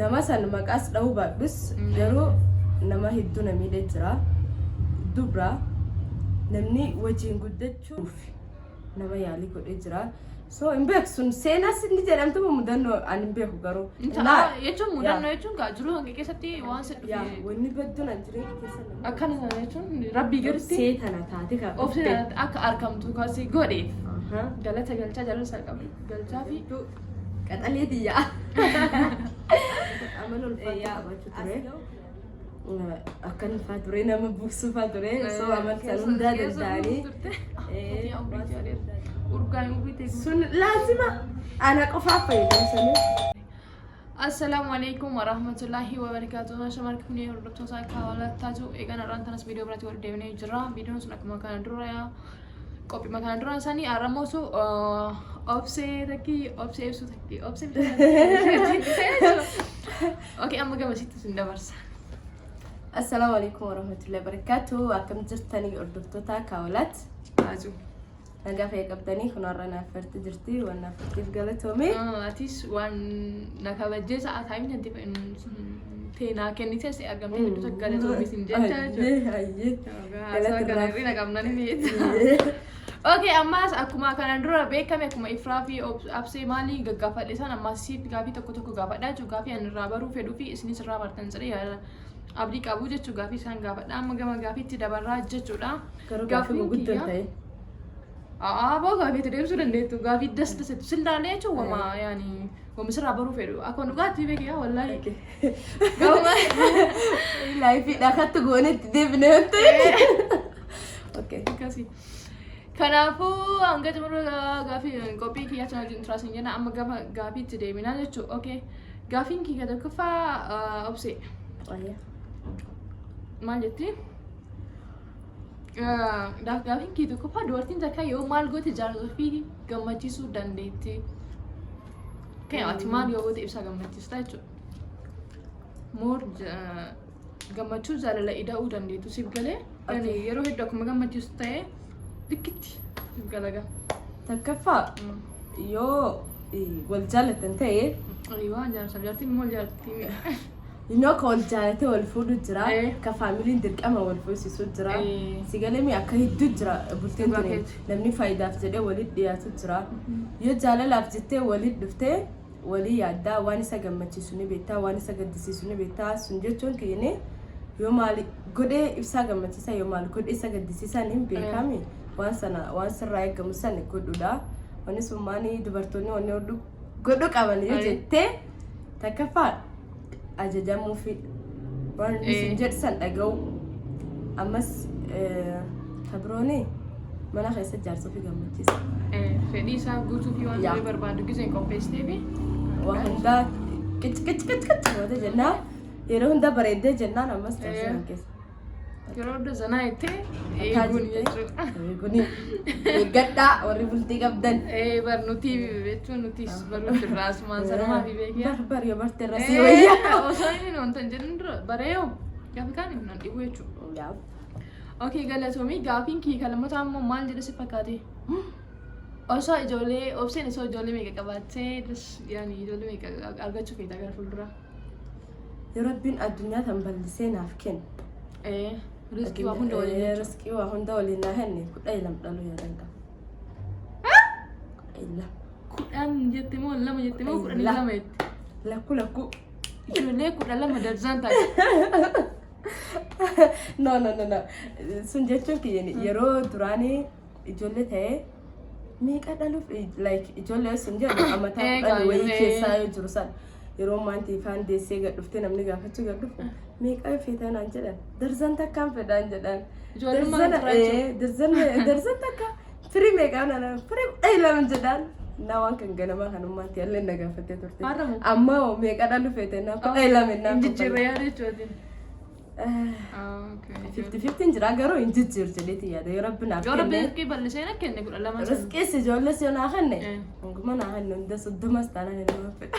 Nama san maqaas dha'uu baadhus, garuu nama hedduu na miidhee jira. Dubra namni wajjin guddachuuf nama yaalii godhee jira. So hin beeku, sun seenaas inni jedhamtu mudannoo ani hin beeku garuu. Jechuun mudannoo jechuun gaa jiruu hanqe keessatti waan si Yaa dhufe. Wanni badduun an jireenya keessa nama. Akkana sana jechuun rabbii gaditti Obsee tana taate kan obsee akka argamtu kasi godheef Aha. galata galchaa jaalala isaa qabu galchaa fi Qaxalee tiyyaa. Amala ulfaata qabaachuu ture. Akkan faa ture, nama buuksuu faa ture. So amala san hundaa danda'anii. Urgaan umrii Sun laazima ana qofaaf fayyadamsanii. Assalaamu alaikum warahmatullahi wabarakatuh. Shamarri kun hordoftoota kaawwataa eegan irraan tanas viidiyoo biraatti wal deebinee jira. Viidiyoon sun akkuma kana dura qophii kana dura isaanii arramoosu obsee takkii obsee ibsuu takkii obsee. Okay, amma gamasitti sin dabarsa. Assalaamu alaikum warahmatullahi wabarakatuh. Akkam jirtanii, hordoftoota kaawwalaat? Aju. Nagaa fayyaa qabdanii? Kun har'a naaf farti jirti. Waan naaf fartiif galatoome. Atis waan na kabajjee sa'a taa'imni ta'e naa kennite si argamtee hedduu takka galatoomi sin jecha jechuudha. Ayyee ayyee. Haasaa kana hir'ina qabna ni beekta. Okay, ammas akkuma kanaan dura beekame, akkuma Ifraa fi Absee maalii gaggaafadhe isaan, ammas siif gaafii tokko tokko gaafadha jechuudha. Gaafii ani irraa baruu fedhuu fi isinis irraa bartan jedhee yaada abdii qabu jechuudha. Gaafii isaan gaafadha. Amma gama gaafiitti dabarraa jechuudha. Garuu gaafii gurguddoo ta'e. Aa, boo, gaafii itti deebisuu dandeettu. Gaafii das dasettu sillaalee jechuun wama yaani wama sirraa baruu fedhu. Akkuma dhugaatti beeki yaa wallaahi. Gama Live dhakatti goonetti deebine yoo ta'e. Okay. Akkasii. Kanaafuu hanga xumura gaafii qophii kiyyaa sana wajjin turaa sin jenna. Amma gama gaafiitti deebinaa jechuudha. Okay. Gaafiin kiyya tokkoffaa, obsee. Ayyee. Maal jetti? Gaafiin kiyya tokkoffaa, dubartiin takka yoo maal goote jaalala ofii gammachiisuu dandeetti? Okay, ati maal yoo goote ibsaa gammachiista jechuudha? More gammachuu jaalala ida'uu dandeettu siif galee? Yani yeroo hedduu akkuma gammachiisu ta'ee likkitti siif galaga. Takkaffaa, yoo wal jaalatan ta'e. Aywa, jaarsa jaartiin immoo jaartii. Innoo ka wal jaalatee wal fuudhu jira. Ka faamiliin dirqama wal fuusisu jira. Si galee, akka hedduu jira bultiin Dhugaa tuni. keeti. Namni faayidaaf jedhee walitti dhiyaatu jira. Yoo jaalalaaf jettee walitti dhuftee, walii yaaddaa, waan isa gammachiisu ni beektaa, waan isa gaddisiisu ni beektaa. Sun jechuun kiyyini yoo maal godhee ibsaa gammachiisa, yoo maal godhee isa gaddisiisan hin beekami. Waan sana waan sirraa eegamu sana godhuudha. Wanni sun maani dubartoonni wanni hodhu godhuu qaban yoo jettee, takkaffaa ajajamuu fi waan inni sin jedhu san dhaga'u. Ammas ka birooni mana keessa jaarsuu fi gammachiisa. Fedhii isaa guutuu fi waan inni barbaadu giseen qopheessitee fi waa hundaa qic qic qic qic goote jennaan, yeroo hunda bareeddee jennaan, ammas jaarsuu kan keessa. Yeroo hunda zanaa jettee eeguun jechuudha. Eeguuni eeggadhaa, warri bultii qabdan. Bar nuti jechuun nutis baruu jirra asumaan sanumaa fi beekiyaa. Bar bar yoo barte irra sii wayyaa. Osoo inni wanta hin jedhin dura bareeyo gaafi kaan hin dhibu jechuudha. Yaa. Okay, galatoomii. Gaafiin kii kan immoo maal jedhu si fakkaate? Osoo ijoollee, obseen osoo ijoollee meeqa qabaattee, yaani ijoollee meeqa argachuu feeta gara fuulduraa? Yoo Rabbiin addunyaa tan bal'isee naaf kenne. Riskii waa hunda waliin jechuudha. Riskii waa hunda waliin naa kenne, 12 dhaluu yaadan qaba. 12. 10 jette moo lama jette moo 12 jette? Lakkuu lakkuu. Ijoollee 12 darzaan taate. No, no, no, no. Sun jechuun kiyya yeroo duraanii ijoollee ta'ee meeqa dhaluuf, like ijoollee sun jedhu amataa 10 wayii keessaa yoo jiru san, yeroo maantii faan deessee gad dhuftee namni gaafachuu gad dhufu, meeqa feetaa naan jedhan, darzan takkaan fedhaan jedhan. Ijoollummaa Darzana turaa jechuudha. Darzan takka firii meeqaa naan, firii 12 jedhaan. Na waan kan ganamaa kanummaatti illee na gaafattee turte. Har'a moo? Amma hoo meeqa dhalu feete naan, 12 naan. Hin jijjiirre yaada jechuudha. 50-50n jira, garuu hin jijjiiru jedheeti yaada yoo Rabbi naaf Yoo Rabbi kenne. riskii bal'isee na kenne 12 sana. Riskiis ijoolles yoo naa kenne, hanguma naa kenne hunda, 30s taanaan hin nama fedha.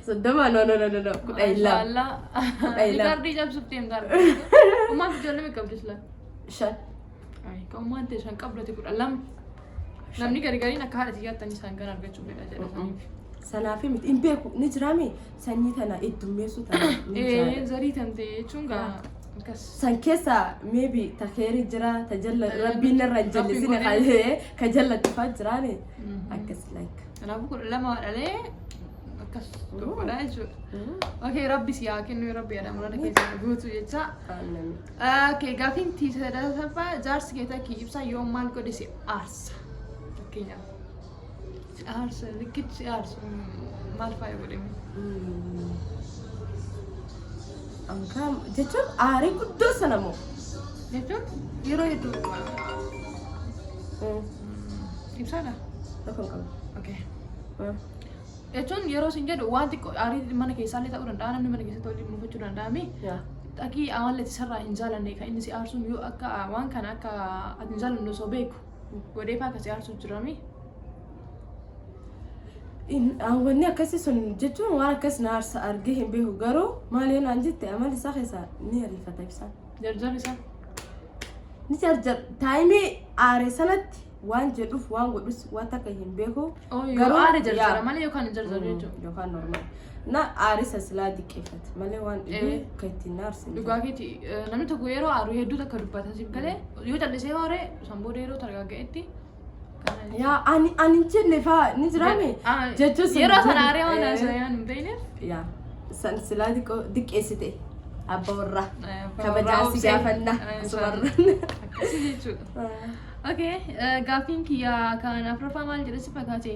30, no, no, no, no, no, 12. Maashaallah. 12. Rikardii cabsuuf deemta argaa. Ummaan ijoollee meeqa qabdi silaa? Shan. Ay, kan ummaan ta'e shan qabdate 12. Namni gari gariin akka haadha xiyyaatti isaan kan argachuu fedha jedha saniif. Sanaafi miti hin beeku ni jiraami sanyii tana heddummeessuu tana ni jaalladha. Zarii tan ta'e jechuun gaa akkas. San keessa maybe ta keeri jira, ta jalla rabbiin narra hin Rabbiin jallisine godhee. ka jallattu fa'aa jiraani akkas like. Kanaafuu 12 dhalee akkas tokkodha jechuudha. Okay, rabbi si haa kennu, rabbi yaada murana keessa guutu jecha. Amiin. Okay, gaafiin sadaffaa, jaarsi kee takkii ibsaa yoo maal godhe si aarsa? Fakkeenyaaf. Si aarsa, likkichi si aarsu maal faaya godhame? Ankaa jechuun aarii guddoo sana moo? Jechuun yeroo hedduu ibsaadha. Tokko hin qabu. Okay. Jechuun yeroo isin jedhu waan xiqqoo aarii mana keessaallee ta'uu danda'a, namni mana keessatti waliin mufachuu danda'ami. Dhaqii amalli ati sarraa hin jaalanne kan inni si aarsuun yoo akka waan kana akka ati hin jaalanne osoo beeku godhee fa'aa akka si aarsu jirami. Wanni akkasii sun jechuun waan akkas na aarsa argee hin beeku, garuu maal yoo naan jette amalli isaa keessaa ni ariifata ibsaan. Jarjarri isaa. Ni jarjar time aare sanatti waan jedhuuf waan godhus waan takka hin beeku. Yoo Garuu aare jarjara yaa. malee yookaan hin jarjaru jechuudha. Yookaan normal. Na aarisa silaa diqqeeffate malee waan dhibee kan ittiin na aarse hin Dhugaa keeti, namni tokko yeroo aaru hedduu takka dubbata siif galee, yoo callisee hoore san booda yeroo targagga'etti kana Yaa, ani hin jenne faa ni jiraame jechuun sun Yeroo sana aaree waan haasa'an hin beekneef. Yaa, san silaa diqqeessite abba warraa kabajaa si gaafanna asumarra. Akkasii jechuudha. Okay, gaaffiin kiyya kan afuraffaa maal jedhe si fakkaate?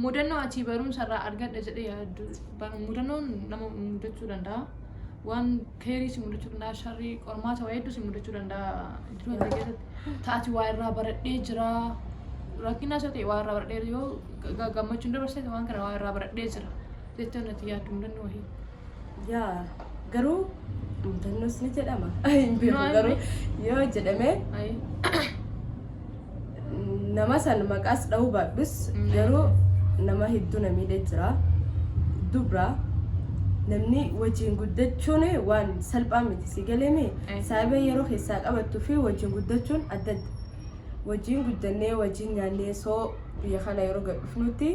Mudannoo ati barumsa irraa argadha jedhee yaaddu. Mudannoon nama mudachuu danda'a. Waan keerii si mudachuu danda'a, sharrii, qormaata waa hedduu si mudachuu danda'a jiruu kee keessatti. Taati waa irraa baradhee jira. Rakkina isa ta'e waa irraa baradhee yoo gammachuun dabarsite waan kana waa irraa baradhee jira jettee natti yaaddu mudannoo wayii. Yaa, garuu mudannoos ni jedhama. Hin beeku, No, garuu yoo jedhame Ayi. nama san maqaas dha'uu baadhus garuu nama hedduu na miidhee jira. Dubra namni wajjin guddachuun waan salphaa miti, si galeemi? Sababa yeroo keessaa qabattuu fi wajjin guddachuun adda adda. Wajjin guddannee, wajjin nyaannee, soo biyya kana yeroo gad dhufnutti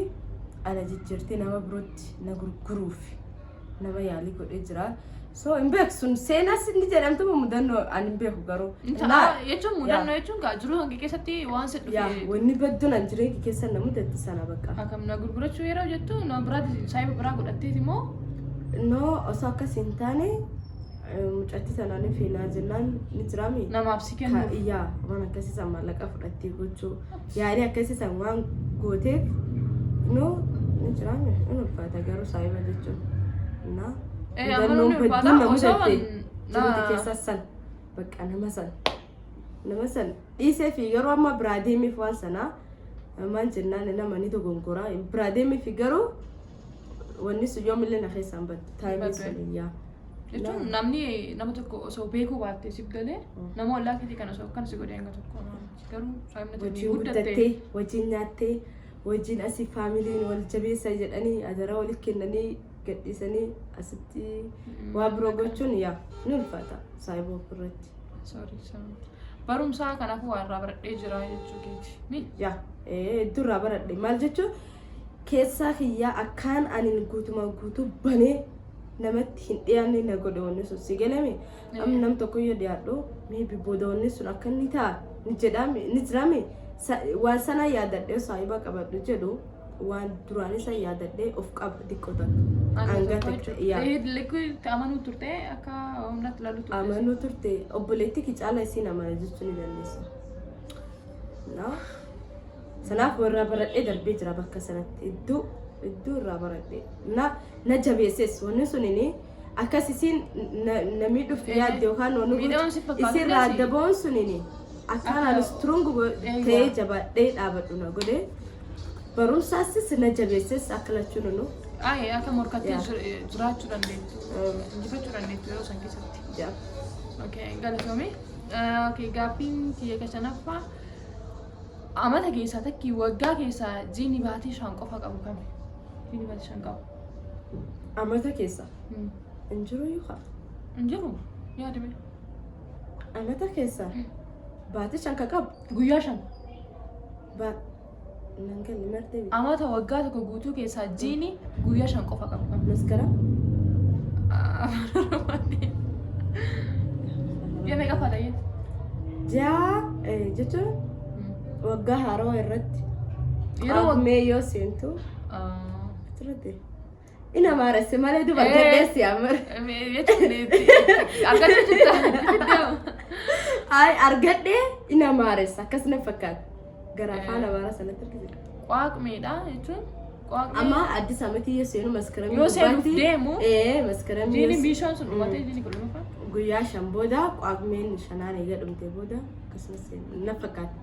ana jijjiirtee nama birootti na gurguruuf nama yaalii godhee jira. So hin beeku, sun seenaas inni jedhamtu mudannoo ani hin beeku garuu. Jechuun mudannoo jechuun gaa jiruu hangi keessatti waan si Yaa, dhufe. Wanni badduun an jireenya keessa na mudatti sana bakka. Akkam na gurgurachuu yeroo jettu nama biraati saayiba biraa godhatteeti moo? No, osoo akkas hin taane mucattii tanaan fiinaa jennaan ni jiraami. Namaaf si kennu. Yaa, waan akkasii san maallaqa fudhattee gochuu yaalii akkasii san waan gooteef no ni jiraami, in ulfaata garuu saayiba jechuun. Na Amanuun mudannoon ni ulfaata. badduun na Osoo mudatte jiruuti keessa keessa san bakka nama san dhiisee fi yeroo amma biraa deemeef waan sanaa maal jennaan nama ni dogongora biraa deemee fi garuu wanni sun yoomillee na keessaan baddu time Baddu. sun, yaa. Jechuun namni nama tokko osoo beekuu baatte siif galee nama ollaa keetii kana osoo akkana si godhe hanga tokko garuu saayibni Wajjin guddattee, wajjin nyaattee, wajjin asii faamiliin wal jabeessa jedhanii adaraa walitti kennanii gadhiisanii asitti waa biroo gochuun, yaa, ni ulfaata saayiba ofirratti. Sorry, sorry. Barumsaa kanaafuu waa irraa baradhee jira jechuu keeti. Mi? Yaa, hedduu irraa baradhe. Maal jechuun, keessaa kiyyaa akkaan ani guutumaan guutuu banee namatti hin dhiyaanne na godhe wanni sun, si galame? Amma nam tokko yoo dhiyaadhu maybe booda wanni sun akka inni ta'a ni jedhame ni jirame waan sana yaadadhee saahiba qabadhu jedhu waan duraan isa yaadadhee of qaba xiqqoo takka. Hanga takka, yaa. Likkii amanuu turte akka humnaatti ilaaluu turte. Amanuu turte, obboleettii kee caala isiin amana jechuu ni dandeessa. Na sanaaf warra baradhee darbee jira bakka sanatti hedduu hedduu irraa baradhee na jabeesses wanni sunini akkas isiin na miidhuuf yaadde yookaan wanni Miidhamuun si fakkaatu isiin irraa illee adda ba'uun sunini akkaan ani strong ta'ee jabaadhee dhaabadhu na godhe, barumsaasis na jabeesses akka lachuun nu Aye, akka morkattee jiraachuu dandeettu. Injifachuu dandeettu yeroo san keessatti. Yaa. Okay, galatoome. Okay, gaaffiin kiyya ka shanaffaa amata keessaa takkii waggaa keessaa jiini baatii 5 qofa qabu kami? Jiini baatii 5 qabu. Amata keessa hin jiru yookaan Hin jiru. Yaadame. Amata keessa baatii 5 ka qabu Guyyaa 5. Nan galle martee bita. Amata waggaa tokko guutuu keessaa jiini guyyaa 5 qofa qabu kam? Maskara. Ji'a meeqaffaa ta'ee? Ji'a jechuun waggaa haarawaa irratti. Yeroo Qaammee yoo seentu asirratti. Ina maaresse malee duba argadhee si amara. Jechuun argachuu jirta. Ay, argadhee ina maaressa akkas na fakkaata. Gara afaan amaaraa sanatti argisiisa. Waaqmeedha jechuun waaqmee. Amma Addis Amatii yoo seenu maskaramii Yoo seenuuf gubbaatti- deemu, Maskaramii jiini yoo bishaan sun dhumatee jiini 12ffaa. Guyyaa 5 booda, qaaqmeen shanaan eega dhumte booda akkasumas seenu na fakkaata.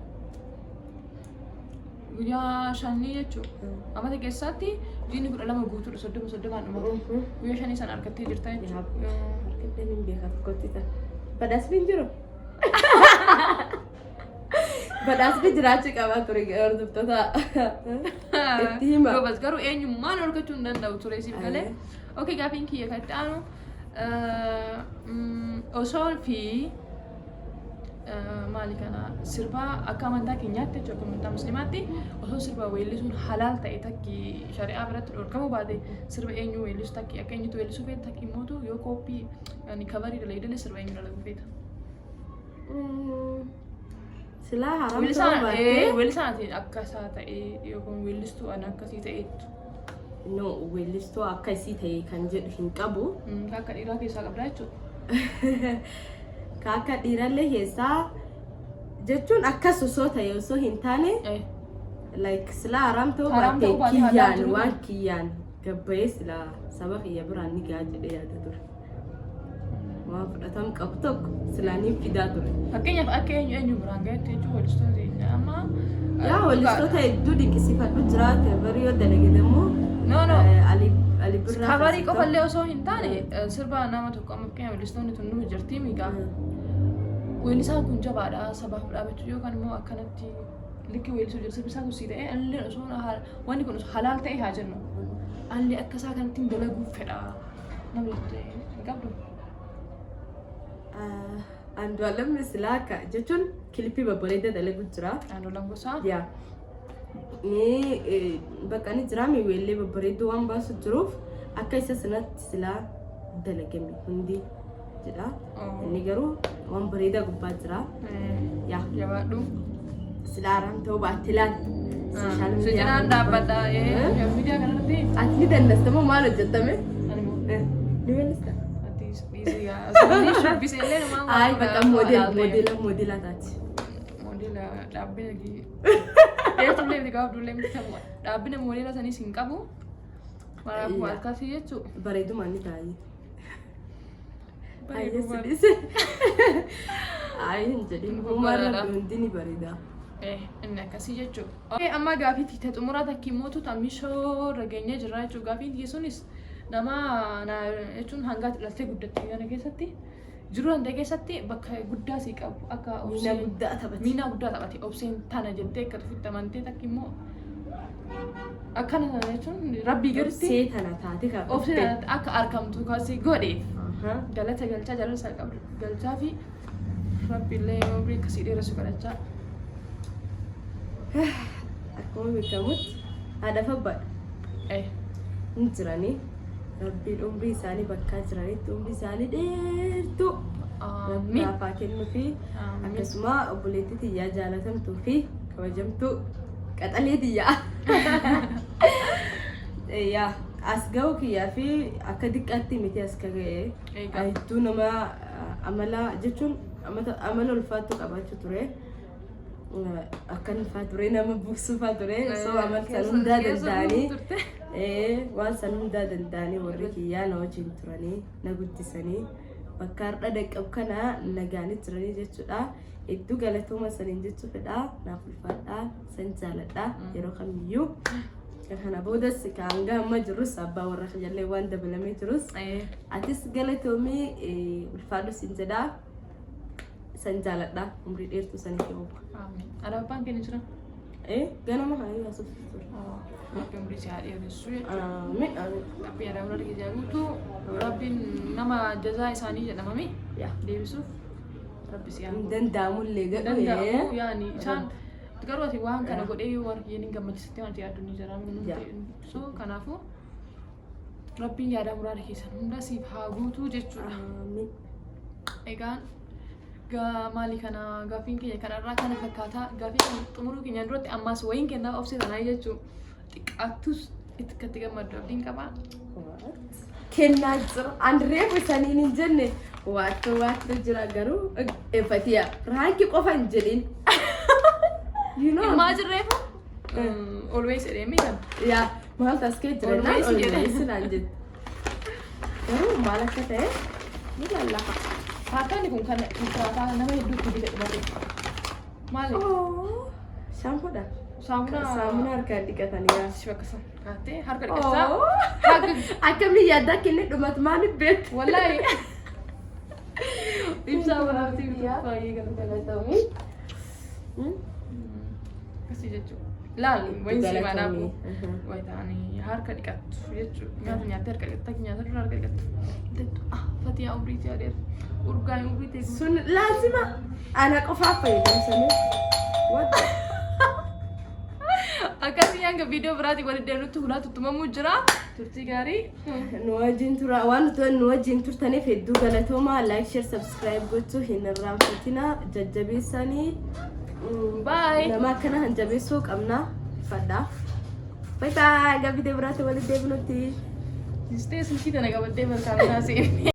Guyyaa shanii jechuudha. Amata keessaatti jiini 12 guutuudha, 30 30n dhumata. Guyyaa shanii sana argattee jirta jechuudha. Argadheen hin beeka tokkotti ta'a. Badhaasni hin jiru. Badhaasni jiraachuu qaba ture, hordoftoota itti hima. Gobas, garuu eenyummaan argachuu hin danda'u ture siif galee. Okay, gaafiin kiyya kan itti aanu osoo fi maali kana sirbaa akka amantaa keenyaatti jechuudha, akka amantaa musliimaatti osoo sirba weellisuun halaal ta'e, takki shari'aa biratti dhorkamuu baate, sirba eenyu weellisu, takki akka eenyutu weellisuu feeta, takki immootu yoo copy yani cover dalaydale sirba eenyu dalaguu feeta? Silaa haram ta'uu Weellisaan baattee. Weellisaan ati akka isaa ta'ee yookaan weellistuu ani akkasii ta'eettu. No, weellistuu akka isii ta'e kan jedhu hin qabu. Akka dhiiraa keessaa qabdaa jechuudha. Ka akka dhiirallee keessaa jechuun akkas osoo ta'e osoo hin taane, like silaa haram ta'uu Haram baatte ta'uu baate halaal kiyyaan jiru. waan kiyyaan gabbayee silaa saba kiyya biraan ni gahaa jedhee yaada ture. Waan fudhatama qabu tokko silaa ni fidaa ture. Fakkeenyaaf akka eenyu eenyu biraan gahetti jechuun weellistoota keenya amma. Yaa, weellistoota hedduu dinqisiifadhu jiraate bari yoo dalage immoo. No. Ali Ali Birraa. Cover qofallee osoo hin taane, sirba nama tokko amma fakkeenyaaf weellistoonni tun numa jirti miigaa. Weellisaan kun jabaadha, sabaaf dhaabachuu yookaan immoo akkanatti likki weellisuu jira, sirbi isaa kun sii ta'ee anillee osoo wanni kun osoo halaal ta'e haa jennu. Anillee akka isaa kanatti hin dalaguu fedha. Nama jettee hin qabdu. Andu'aalem silaa akka jechuun clip babbareedaa dalagu jira. Andu'aalem Gosaa. Yaa. Ni bakka inni jira mi weellee babbareedduu waan baasu jiruuf akka isa sanatti silaa dalagame hundi jedha. Inni garuu waan bareedaa gubbaa jira. Yaa. Jabaadhu. Silaa haram ta'uu baatte laal. Social Si cinaan dhaabbadha. Miidiyaa kanarratti. Ati ni dannasta moo maal hojjettame? Ani moo. Ni weellista? Ati dhiisii yaa. Shubbisee illee namaan Ay, bakka model modela modela taati. Moodela dhaabbina dheertullee miti, gabaabdullee miti, ta'u dhaabbina moodela saniis hin qabu. Maraafuu akkasii jechuudha. Bareedumaan ni taa'ee. Bareedumaan. Ay, hin jedhin. Inni Uumaan bareeda. Rabbi hundi ni bareeda. Inni akkasii jechuudha. Okay, amma gaafii tiita xumuraa takki immoo tammishoo irra geenyee jirra jechuudha. Gaafiin tiyya sunis nama na jechuun hanga ati dhaltee guddatte kana keessatti jiruu danda'e keessatti bakka guddaa sii qabu akka Miina obsee guddaa taphate. Miina guddaa taphate, obseen tana jettee akka ofitti amantee takki immoo akkana sana jechuun rabbii gaditti Obsee tana taate kan obsee dhufte. tana akka argamtu kasii godheef galata galchaa, jaalala isaa qabdu galchaa fi rabbi illee umrii akkasii dheeressu kadhachaa. Akkuma beekamutti haadha fi abbaadha. Ni jiranii. Rabbiin umrii isaanii bakkaa jiranitti umrii isaanii dheertuu Amiin. Rabbi haa kennuu fi Amiin. akkasuma obboleettii tiyyaa jaalatamtuu fi kabajamtuu qaxalee tiyyaa. Yaa, as ga'u kiyyaa fi akka diqqaatti miti as ka ga'e. Egaa. Hedduu nama amala jechuun amala ulfaattuu qabaachuu ture. Akkan ulfaa ture, nama buusuufaa ture. So amala san hundaa Keessa danda'anii. turte. Waan san hundaa danda'anii warri kiyyaa na wajjin turanii na guddisanii bakka har'a dhaqqabu kana nagaanii turanii jechuudha. Hedduu galatooma saniin jechuu fedha. Naaf ulfaadhaa, san jaaladha yeroo kamiyyuu. Kana boodas ka hanga amma jirus abbaa warra kiyyallee waan dabalamee jirus atis galatoomii, ulfaadhu siin jedhaa, san jaaladha, umrii dheertuu saniif yoo Amiin. Haadha abbaan keenya jira. Ganama kana yoo haasoftu ture. Rabbi umrii si haa dheeressu jechuudha. Amiin, amiin. Rabbi yaada warra keessa guutuu Rabbiin nama jazaa isaanii jedhamami Yaa. deebisuuf Rabbi si haa Hin danda'amullee gadhu. Danda'amu yaani isaan Garuu ati waan kana godhee yoo warri hin gammachiisatte wanti yaaddu ni jira. So kanaafuu Rabbiin yaada muraada keessan hunda siif haa guutuu jechuudha. Amiin. Egaan maalii kana, gaaffiin keenya kanarraa kana fakkaata. Gaaffii kana xumuruu keenyaan duratti ammaas wayiin kennaa obsee tanaa jechuun xiqqaattus itti akkatti gammaddu abdiin qaba. Kennaa jira. An reefu saniin hin jenne, waattu waattu jira garuu Fatiya prank qofa hin jedhin. You know. Ilmaa jirreefu always jedhee miidhama. Yaa, maaltu as kee jira naan Always jedhe. Always naan jette. Garuu maal akka ta'e ni lallafa. Faakkaan kun kan konkolaataa nama hedduutti bite dhumate. Maali? Oh, shaampoodha. Saamunaa. Saamunaa harkaan dhiqatanii yaa. Si bakka sana kaattee harka dhiqataa. Oh. Akkamiin yaaddaa akka inni dhumatu maaliif beektu? Wallaahi. Ibsaa waraabtii bituuf baay'ee galatoomii. Akkasii jechuudha. Laal, wayin si manaafu. Wayitaanii harka dhiqattu jechuudha. Nyaata nyaattee harka dhiqatta, nyaata dura harka dhiqattu. Jettu, ah, Fatiyaa umriitii adeera. Urgaan umrii ta'e. Sun laazima ana qofaaf fayyadamsanii. What? Akkasii hanga viidiyoo biraatiin walitti deebinutti hulaa tuttumamuu jira. Turtii gaarii. Nu wajjin tura, waan nu wajjin turtaniif hedduu galatoomaa. Like, share, subscribe gochuu hin irraanfatina. Jajjabeessanii. Bye. Nama akkana kan jabeessuu qabna. Fadhaa. Bye bye. Hanga viidiyoo biraatiin walitti deebinutti. Sistee silkii tana qabattee barkaamtaa seene.